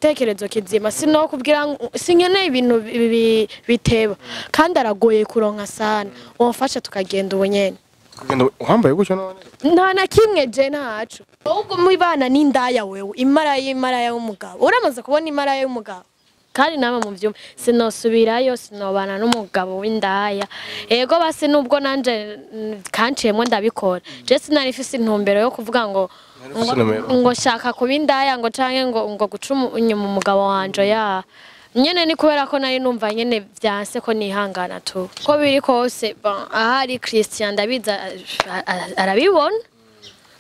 Igitekerezo kizima sinokubwira sinkeneye ibintu biteba kandi aragoye kuronka sana. Wamfasha tukagenda ubu nyene. Kugenda wambaye gutyo none? Nta na kimwe je ntaco. Ahubwo mubana n'indaya wewe, imara y'umugabo. Uramaze kubona imara y'umugabo? Kandi nama mu vyuma sinosubirayo, sinobana n'umugabo w'indaya. Ego basi nubwo nanje kanciyemwo ndabikora. Je sinari mfise intumbero yo kuvuga ngo ngo shaka kuba indaya ngo canke ngo guca inyuma umugabo wanje ya. Nyene ni kubera ko nari numva nyene vyanse ko nihangana tu. Ko biri kose ahari Christian ndabiza arabibona.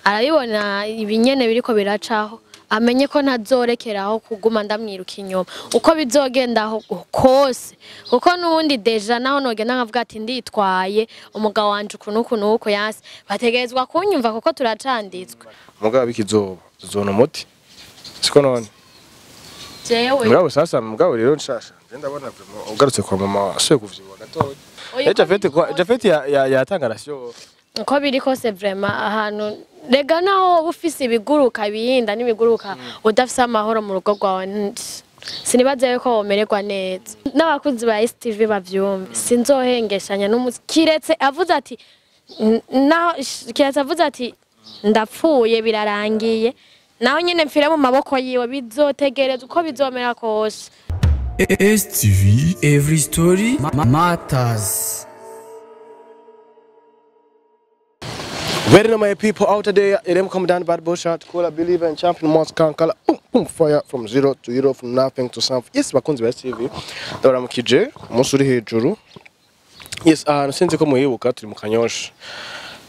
Arabibona ibinyene biriko biracaho. Amenye ko ntazorekeraho kuguma ndamwiruka inyuma uko bizogendaho kose, kuko nubundi deja naho nogenda nkavuga ati nditwaye umugabo wanje ukuntu nuko yanse, bategerezwa kunyumva kuko turacanditswe. Mugabo bikizoba tuzona umuti siko none jewe mugabo sasa mugabo rero nshasha nje ndabona ugarutse kwa mama asuye kuvyibuha gatoya. Jafet yatanga ration uko biri kose vraiment ahantu rega naho ufise ibiguruka bihinda n'ibiguruka udafise amahoro mu rugo rwawe, sinibaze yuko womererwa neza. N'abakunzi ba STV bavyumve, sinzohengeshanya n'umunsi kiretse avuze ati naho kiretse avuze ati ndapfuye birarangiye, naho nyene mfire mu maboko yiwe bizotegereza uko bizomera kose. STV Every Story Matters. Very no my people out there, them come down bad bullshit, cooler believer and champion must can color boom boom fire from zero to hero, from nothing to something. Yes, bakunzi ba STV. Ndabaramukije umunsi uri hejuru. Yes, ahantu sinzi ko muyibuka turi mu Kanyosha.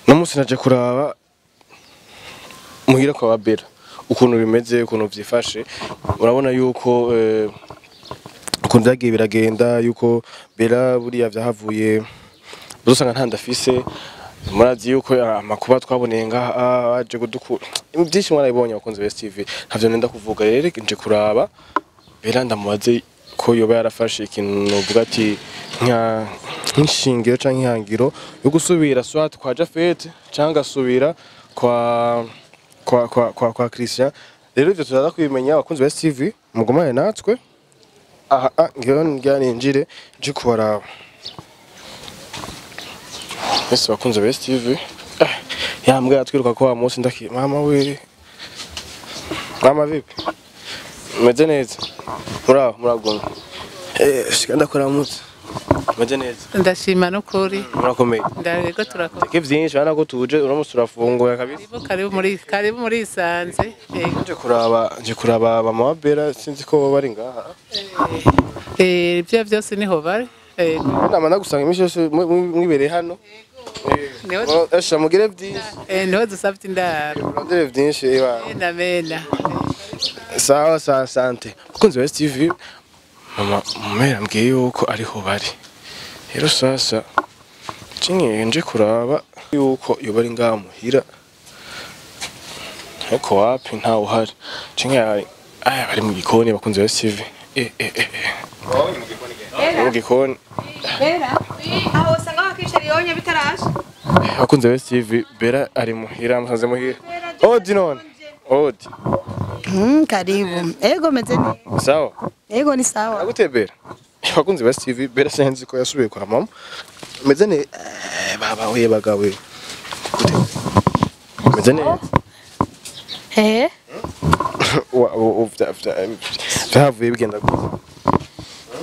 No munsi naje kuraba muhira kwa Babera ukuntu bimeze, ukuntu vyifashe. Urabona yuko ukuntu byagiye biragenda, yuko Bera buriya vyahavuye uzosanga nta ndafise. Murazi yuko amakuba twaboneye ngaha aje gudukura byinshi mwarabibonye abakunzi ba STV, ntavyo nenda kuvuga. Rero nje kuraba Bera ndamubaze ko yoba yarafashe ikintu novuga ati nka nk'ishingiro canke ihangiro yo gusubira soit kwa Jafet canke gasubira kwa kwa kwa kwa kwa Christian. Rero ivyo turaza kubimenya abakunzi ba STV, mugumane natwe. Aha ngiyo ngira ninjire nje kubaraba. Yes, bakunze ba STV. Yambwa yatwiruka ko wa munsi ndaki mama we. Mama vipi? Meze neza. Muraho muragona. Shika ndakora mutse. Meze neza. Ndashima nukuri. Murakomeye. Ndarego turakomeye. Teke vyinshi bana ko tuje uramutse urafunguye kabisa. Karibu muri Isanze. Nje kuraba mama wa Bera sinzi ko bari ngaha. Ibyo byose niho bari. Nama nagusanga imisi yose mwibereye hano. Esha mugire vyinshi. Niho dusabye indaro. Murondere vyinshi eba. Mena. Sawa sawa sante. Bakunzi ba STV, mama mumera mbwiye yuko ariho bari. Rero sasa cinye nje kuraba yuko yoba ari ngaha muhira. Ariko wapi ntawe uhari. Cinye aya bari mu gikoni bakunzi ba STV. Mu gikoni. Bera, aho usanga wakishari yonye bitarashe. Bakunzi ba STV, Bera ari muhira, musanze muhira. Odi none. Odi. Karibu. Ego meze neza. Sawa. Ego ni sawa. Agute Bera. Bakunzi ba STV, Bera sinzi ko yasubiye kwa mama. Meze ne baba we bagawe. Gute. Meze neza. Wa vyavuye bigenda gute?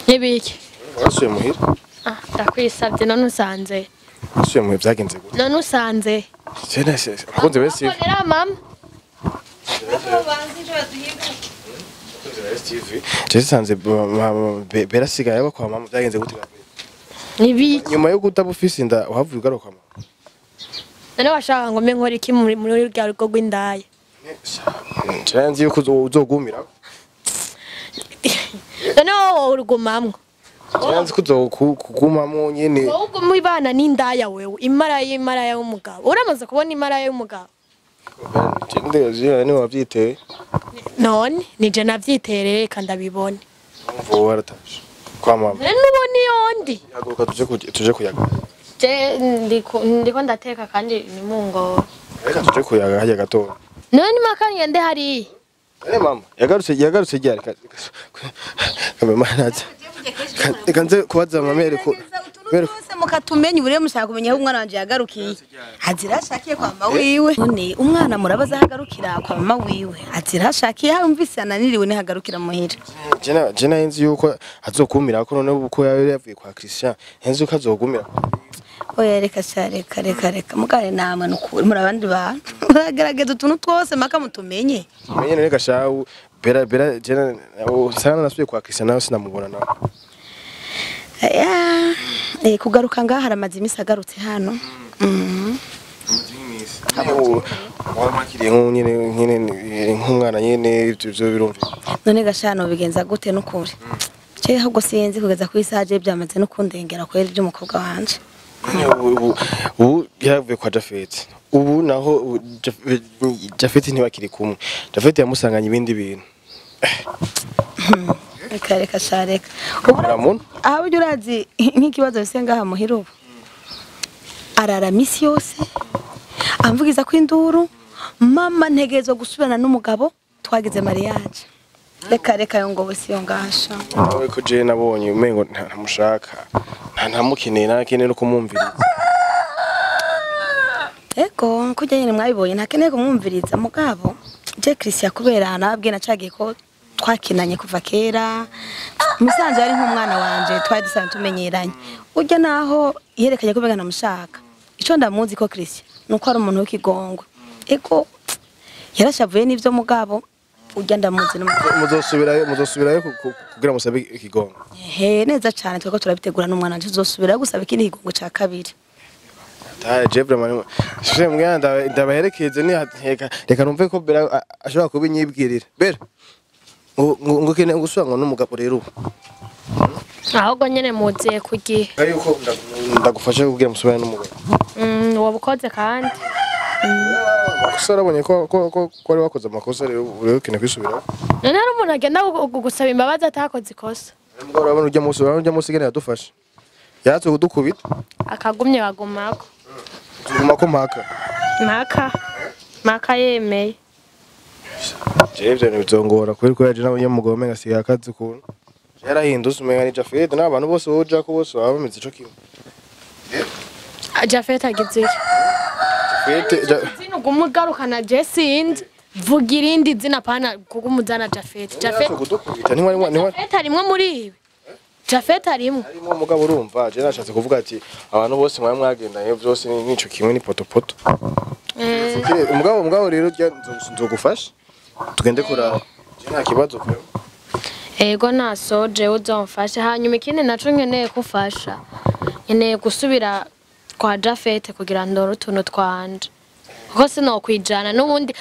Nibiki. Wasubiye muhira? Ndakwisabye none usanze. Wasubiye muhira byagenze gute? None usanze. Bakunzi ba STV. Akorera mama. Jesse sanze Bera sigaye aba kwa mama byagenze gute? Nibiki. Nyuma yo gutaba ufise inda wahavuye ugaruka mama. None washaka ngo mbe nkora iki muri rya rugo rw'indaya? Nzi yuko uzogumira. None wowe urugumamwo. Nzi ko uzokugumamwo nyene. Wowe uguma ibana n'indaya wewe, imara y'umugabo. Uramaze kubona imara y'umugabo? Nde ni wavyiteye. None nije navyitereye kandi ndabibone. Umva waratashe kwa mama. Nubona iyondi. Haguruka tuje kuyaga. Je ndiko ndateka kandi ni mungoro. Reka tuje kuyaga hajya gato. None makanye nde hari. Ane mama yagarutse ryari kamera reka nze kubaza mama yereko Utuntu mukatumenye buriye mushaka kumenya aho umwana wanje yagarukiye. Azira ashakiye kwa mama wiwe. None umwana murabaza ahagarukira kwa mama wiwe. Azira ashakiye yumvise ananiriwe nihagarukira muhira. Jena yenzi yuko azokumira ko none uko yavuye kwa Christian yenzi yuko azogumira. Oya reka sha reka reka reka mugare namwe nukuri muri abandi bantu. Muragerageza utuntu twose maka mutumenye. Menye reka shawu bera bera Jena sana nasubiye kwa Christian nawe sinamubona nawe. Ya kugaruka ngaha haramaze imisi agarutse hano. Wamakiriye nk'nyene nk'umwana nyene ivyo birumva. None gashano bigenza gute nukuri? Je ahubwo sinzi kugeza ku isaha je byamaze no kundengera kwera iby'umukobwa wanje. Ubu yaravuye kwa Jafet. Ubu naho Jafet ntibakiri kumwe. Jafet yamusanganye ibindi bintu. Reka reka shareka. Ubu aho ujya urazi nk'ikibazo bise ngaha muhira ubu. Arara misi yose amvugiza ko induru mama ntegerezwa gusubirana n'umugabo twagize mariage. Reka reka yo ngo bose yo ngasha. Nawe ko je nabonye umengo ntamushaka. Ntamukeneye ntakeneye no kumwumviriza. Ego kujya nyine mwabibonye ntakeneye kumwumviriza mugabo. Je Christian kubera nabwe nacagiye ko twakinanye kuva kera. Musanze ari nk'umwana wanje twari dusanzwe tumenyeranye. Urya naho yerekanye ko bega namushaka. Ico ndamuzi ko Christian nuko ari umuntu w'ikigongwe. Ego yarashavuye n'ivyo mugabo urya ndamuzi muzosubirayo kugira musabe ikigongo. Ehe neza cyane tweko turabitegura n'umwana wanje tuzosubirayo gusaba ikindi kigongo ca kabiri. Ta Jeffrey mani sije mwana ndabaherekeze ni reka numve ko Bera ashobora kubinyibwirira. Bera ngo kene ngusubira ngo n'umugabo rero ubu. Ahubwo nyene muziye kugihe. Yuko ndagufasha kugira musubirane n'umugabo. Wabukoze kandi. Amakosa arabonye ko wari wakoze amakosa rero ukeneye kwisubiraho. None hari umuntu agenda gusaba imbabazi atakoze ikosa. Mugabo urabona urya munsi gene yadufashe. Yaratse kudukubita. Akagumye bagumako. Tuguma ko mpaka. Mpaka. Mpaka yemeye. Jewe ivyo bizongora kubera ko yaje nabonye umugabo umenga asigaye akazi ukuntu. Yarahindutse umenga ni Jafet n'abantu bose boja ko bose baba bameze ico kimwe. Jafet agize iki? Zino gumugarukana Jesse vuga irindi zina pana kugumuzana Jafet. Jafet Jafet arimwo muri ibi. Jafet arimwo. Arimo mugabo urumva je nashatse kuvuga ati abantu bose mwa mwagendanye byose nico kimwe ni potopoto. Umugabo rero nzogufasha tugende kurara. Je nta kibazo pe. Ego nasoje uzomfasha hanyuma ikindi naco nkeneye kufasha. Nkeneye gusubira kwa Jafet kugira ndoro utuntu twanje. Kuko sinokwijana n'ubundi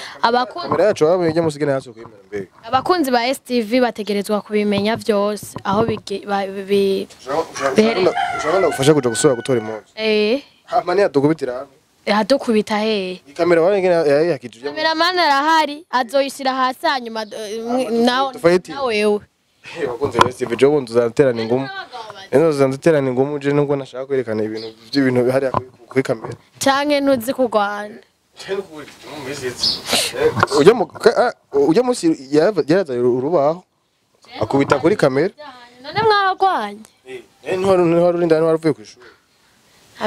abakunzi ba STV bategerezwa kubimenya vyose aho ushobora gufasha kuja gusubira gutora impuzu. Hama dukubitira hamwe. Hadukubita he? Ikamera wari ngene yayakije. Cameraman arahari azoyishira hasi hanyuma nawe wewe. Bakunze ba STV jo bundi uzaterana ingumu. Eno zanduterana ingumu je nubwo nashaka kwerekana ibintu by'ibintu bihari kuri kamera. Canke ntuzi kurwana. Ujya musi yaraza urubaho akubita kuri kamera. None mwaragwanye? Ntwari urinda ntwari uvuye kwishuri.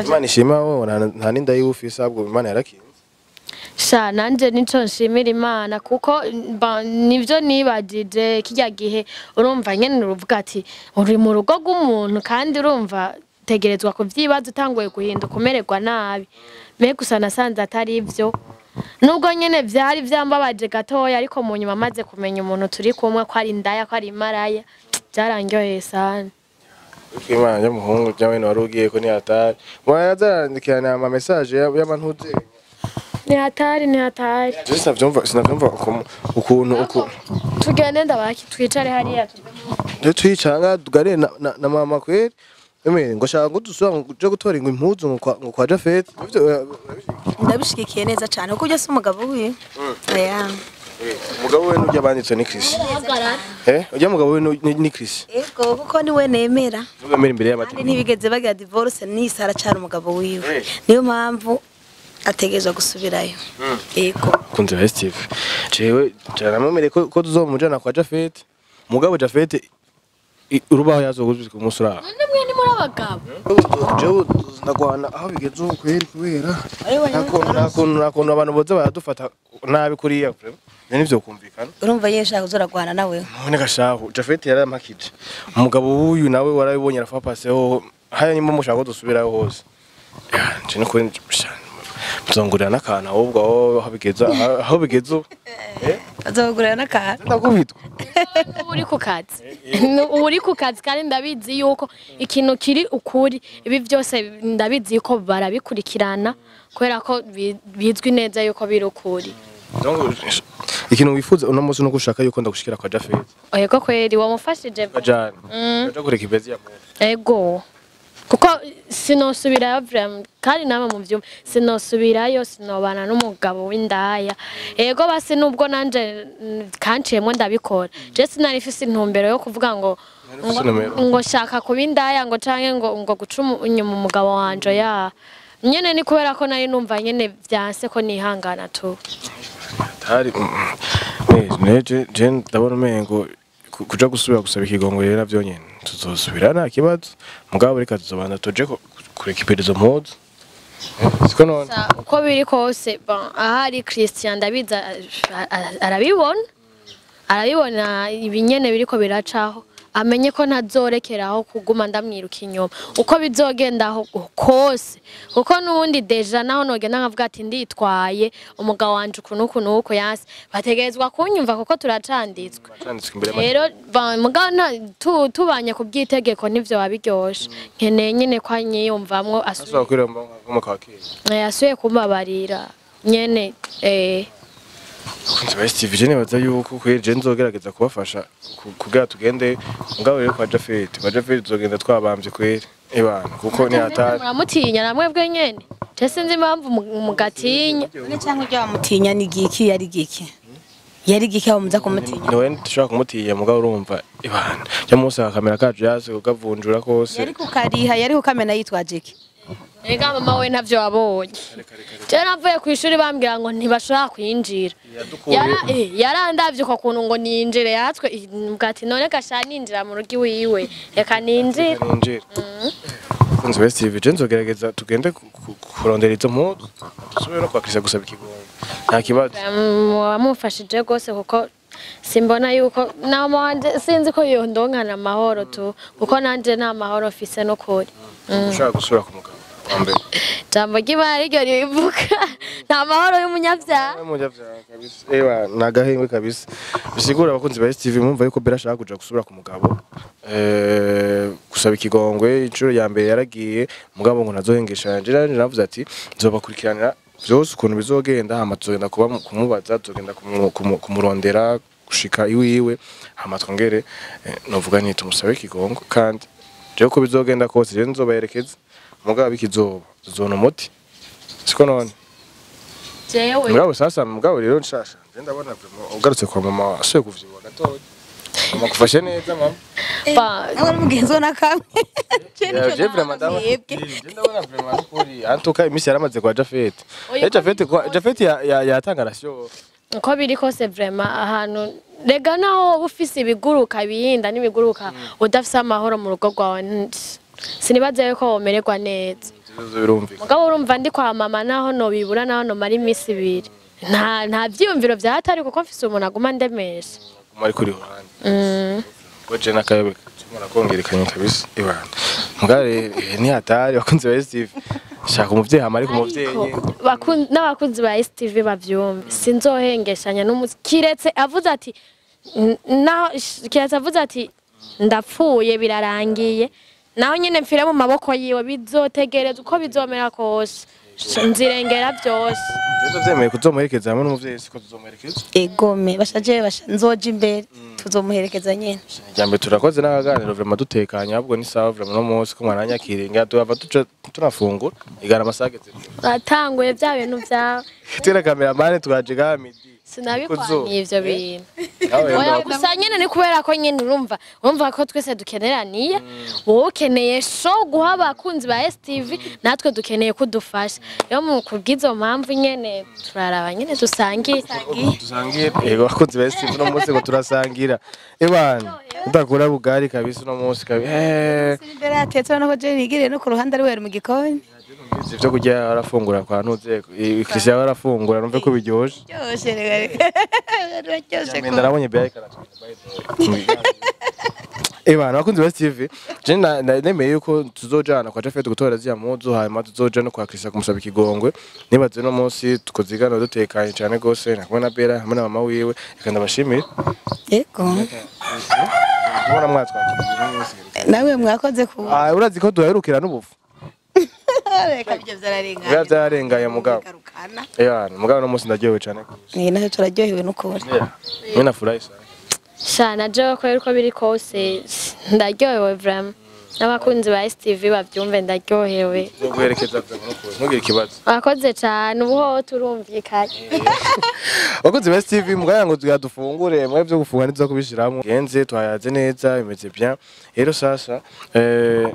Imana ishima wowe nta ninda y'ufise ahubwo Imana yarakinze. Sha nanje nico nshimira Imana kuko nivyo nibagije kijya gihe urumva nyene uruvuga ati uri mu rugo rw'umuntu kandi urumva tegerezwa kuvyibaza utanguye guhinduka umererwa nabi. Me gusa nasanze atari ivyo. Nubwo nyene vyari vyambabaje gatoya ariko mu nyuma maze kumenya umuntu turi kumwe ko ari indaya ko ari maraya byarangyoheye sana. Imana y'umuhungu jawe wari ugiye ko ni hatari. Mwarazarandikirana ama message y'abantu. Ni hatari ni hatari. Sinavyumva ukuntu tugende ndabaki twicare hariya twicara tugare na mama kweri. Emwe ngo shaka ngo dusubira ngo uje gutora ngo impuzu ngo kwa Jafet. Ndabishigikiye neza cyane kuko ujya se umugabo wiwe. Oya. Umugabo we n'ujya banditse ni Chris. Ujya mugabo we ni Chris. Ego kuko ni we nemera. Nemera imbere y'amategeko. Kandi ntibigeze bagira divorce ni Sara cyane umugabo wiwe. Niyo mpamvu Ategerezwa gusubirayo. Yego. Kunze ba Steve. Jewe jaramumere ko tuzomujana kwa Jafet. Mugabo Jafet urubaho yazoguzwe ku munsi uraho. None mwe ni muri abagabo. Jewe ndagwana aho bigeze ubu kweri kubera nta kuntu abantu boza baradufata nabi kuriya vraiment. Nivyo kumvikana. Urumva yewe ushaka uzoragwana nawe. None gashahu Jafet yarampakije. Umugabo w'uyu nawe warabibonye arafa passe ho haya nimba mushaka ko dusubirayo hose. Ya, nje no kuri muzongurira n'akantu ahubwo aho bigeze ubu. Azogurira n'akantu. Ndakubitwa. Ubu uri ku kazi. Ubu uri ku kazi kandi ndabizi yuko ikintu kiri ukuri, ibi byose ndabizi yuko barabikurikirana kubera ko bizwi neza yuko biri ukuri. Donc ikintu wifuza uno munsi nuko ushaka yuko ndagushikira kwa Jafet. Ego kweri wamufashije. Kajana. Ndaja kureka ibezi ya muntu. Ego. Kuko sinosubirayo vraiment, kandi namwe mu vyumva sinosubirayo, sinobana n'umugabo w'indaya. Ego basi nubwo nanje kanciyemwo ndabikora. Je sinari mfise intumbero yo kuvuga ngo Ufise intumbero. ngo shaka kuba indaya ngo canke ngo guca inyuma umugabo wanje, ya nyene ni kubera ko nari numva nyene vyanse ko nihangana tu. Tari neje je ndabona umengo kuja gusubira gusaba ikigongo rero navyo nyene tuzosubira nta kibazo, mugabo reka tuzobanza tuje kureka iperereza mpuzu. Siko none? Uko biri kose, bon, ahari Christian ndabizi arabibona, arabibona ibinyene biriko biracaho, amenye ko ntazorekeraho kuguma ndamwiruka inyuma uko bizogendaho kose, kuko n'ubundi déjà naho nogenda nkavuga ati nditwaye umugabo wanje uku n'uku n'uku yanse, bategerezwa kunyumva kuko turacanditswe. Canditswe imbere y'amategeko. Rero mugabo tubanye ku bw'itegeko nivyo wabiryoshe, nkeneye nyene ko anyiyumvamwo Asubira kwiromba nk'umwaka wa kera. Asubiye kumbabarira nyene. Bakunzi ba STV, je nibaza yuko kweri je nzogerageza kubafasha kugira tugende, mugabo rero kwa Jafet tuzogenda twabamvye kweri ebana kuko ni hatari. Muramutinya namwe bwe nyene, je sinzi impamvu mugatinya. None cyangwa ibyo wamutinya ni giki? Yari giki? Yari giki aho muza kumutinya? Niwe dushobora kumutinya, mugabo urumva ibana cyo munsi akamera kacu yase kukavunjura kose. Yari kukariha, yari kukamena yitwaje iki? Ega mama we ntavyo wabonye, je navuye ku ishuri bambwira ngo ntibashobora kwinjira. Yadukuye. Yarandavye uko kuntu ngo ninjire yatwe mbwa ati none gasha ninjira mu rugo iwiwe, reka ninjire. Ninjira. Bakunzi ba STV, je nzogerageza tugende kurondera izo mpuzu, dusubire no kwakirisa gusaba ikigongo nta kibazo. Wamufashije rwose kuko simbona yuko na mama wanje sinzi ko yondonkana amahoro tu, kuko nanje nta mahoro mfise n'ukuri. Ushaka gusubira ku mugabo wa mbere? Jambo ry'Imana riryo ribivuga, nta mahoro y'umunyabyaha. Umunyabyaha kabisa, ewa nagahengwe kabisa. Bisigura abakunzi ba STV mumva yuko Bella ashaka kuja gusubira ku mugabo gusaba ikigongwe. Inshuro ya mbere yaragiye, mugabo ngo nazohengesha yanje nanje navuze ati nzobakurikiranira vyose ukuntu bizogenda, hama tuzogenda kuba kumubaza, tuzogenda kumurondera gushika iwiwe, hama twongere novuga nti tumusabe ikigongo. Kandi jewe uko bizogenda kose jewe nzobaherekeza, mugabo bikizoba tuzona umuti, siko none? Jewe Mugabo sasa, mugabo rero nshasha nje ndabona vraiment ugarutse kwa mama asuye kuvyibuha gatoya. Mama kufashe neza mama. Nawe ari mugenzi we nakamwe. Je vraiment ndabona, je ndabona vraiment kuri en tout cas imisi yaramaze kwa Jafet. Oya. Eh, Jafet kwa Jafet ya yatanga ration. Uko biri kose vraiment ahantu rega naho woba ufise ibiguruka ibihinda n'ibiguruka, udafise amahoro mu rugo rwawe sinibaza yuko womererwa neza. Ibibazo birumvikana. Mugabo urumva ndi kwa mama naho nobibura, naho nomara iminsi 2 nta vyiyumviro vyahatari kuko mfise umuntu aguma ndemesha. Guma ari kuri ruhande. Ko je nakayobe tumara kongerekanye kabisa ibana. Mugabo ni hatari bakunzi ba STV. Shaka umuvyeyi hama ari ku muvyeyi. Ariko n'abakunzi ba STV bavyumve, sinzohengeshanya n'umunsi kiretse avuze ati naho kiretse avuze ati ndapfuye birarangiye, naho nyene mfire mu maboko yiwe, bizotegereza uko bizomera kose nzirengera vyose. Rero vyemeye kuzomuherekeza hamwe n'umuvyeyi, siko tuzomuherekeza. Egome bashaje basha nzoja imbere tuzomuherekeza nyene. Ijambo turakoze n'akaganiro vraiment dutekanye, ahubwo ni sawa vraiment no munsi ko mwananyakiriye nga tuhava tuca tunafungura igana amasaha ageze. Batanguye vya bintu vyawe. Tera cameraman twaje ga midi. Sinabikwaniye ivyo bintu. Nawe Oya gusa nyene ni kubera ko nyene urumva ko twese dukeneraniye. Wowe ukeneye show guha abakunzi ba STV, natwe dukeneye kudufasha. Rero mu kubw'izo mpamvu nyene turaraba nyene dusangiye. Dusangiye. Yego, abakunzi ba STV, uno munsi ngo turasangira. Ebana, udakura bugari kabisa uno munsi kabi. Imbere yatetse, ubona ko je nigiriye no ku ruhande ari wera mu gikoni. Ivyo kurya arafungura kwa ntuze Christian arafungura, numve ko biryoshe. Ryoshe rega. Ryoshe. Nyamenda nabonye Bea karatwita by the way. Ebana, abakunzi ba STV, je nemeye yuko tuzojana kwa Jafet gutora ziya mpuzu, hanyuma tuzoja no kwa Christian kumusaba ikigongwe. Nibaze no munsi tukozigana dutekanye cyane gose, nakumwe na Bera hamwe na mama wiwe. Reka ndabashimire Yego. kubona mwatwakiriye uno munsi. Nawe mwakoze ku Ah, urazi ko duherukira n'ubufu. Reka ibyo byararenganye. Biba byararenganye mugabo. Garukana. Ebana, mugabo no munsi ndaryohewe cyane gose. Ni nayo turaryohewe n'ukuri. Mimi nafurahi sana. Sha na jewe kubera uko biri kose ndaryohewe vraiment. N'abakunzi ba STV bavyumve, ndaryohewe. Nzoguherekeza vyo n'ukuri. Ntugire ikibazo. Wakoze cane, ubu hoho turumvikanye. Bakunzi ba STV, mugaya ngo dufungure, mwe byo gufunga nizo kubishiramo. Genze twayaze neza, bimeze bien. Rero sasa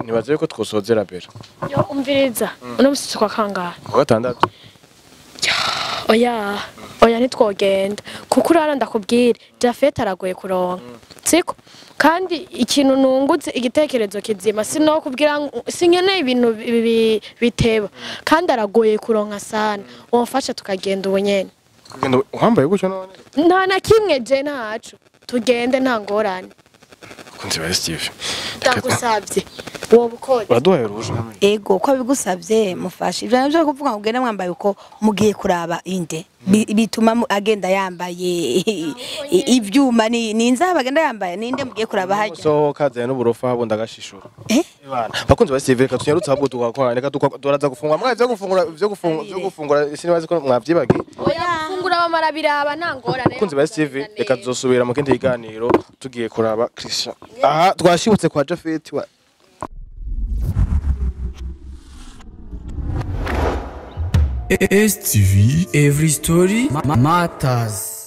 nibaze yuko twosozera bera. Yo umviriza, uno musi tukwa kangahe? Ku gatandatu. Oya, oya, ntitwogenda kuko urara ndakubwira Jafet aragoye kuronka, siko? Kandi ikintu nungutse igitekerezo kizima, sinokubwira sinkeneye ibintu biteba, kandi aragoye kuronka sana. Womfasha tukagenda ubu nyene? Kugenda wambaye gutyo none? Nta na kimwe, je ntaco, tugende nta ngorane. Bakunzi ba STV. Ndagusabye, woba ukoze. Uraduhaye uruhusha namwe. Ego, ko bigusabye mufashe. Ibyo navyo kuvuga ngo ugende mwambaye uko mugiye kuraba inde. Bituma agenda yambaye ivyuma ni inzaba agenda yambaye ninde mugiye kuraba hajya. Sohoka zanye n'uburofa bundi agashishura. Eh? Ebana, bakunzi ba STV, reka tunyarutse ahubwo tugakora, reka turaza gufungura. Mwa byo gufungura, byo gufungura, byo gufungura sinibazi ko mwavyibagiye. Oya, gufungura bamara biraba, nta ngorane. Bakunzi ba STV, reka tuzosubira mu kindi kiganiro tugiye kuraba Christian. Aha twashibutse kwa Jafet wa STV Every Story Matters.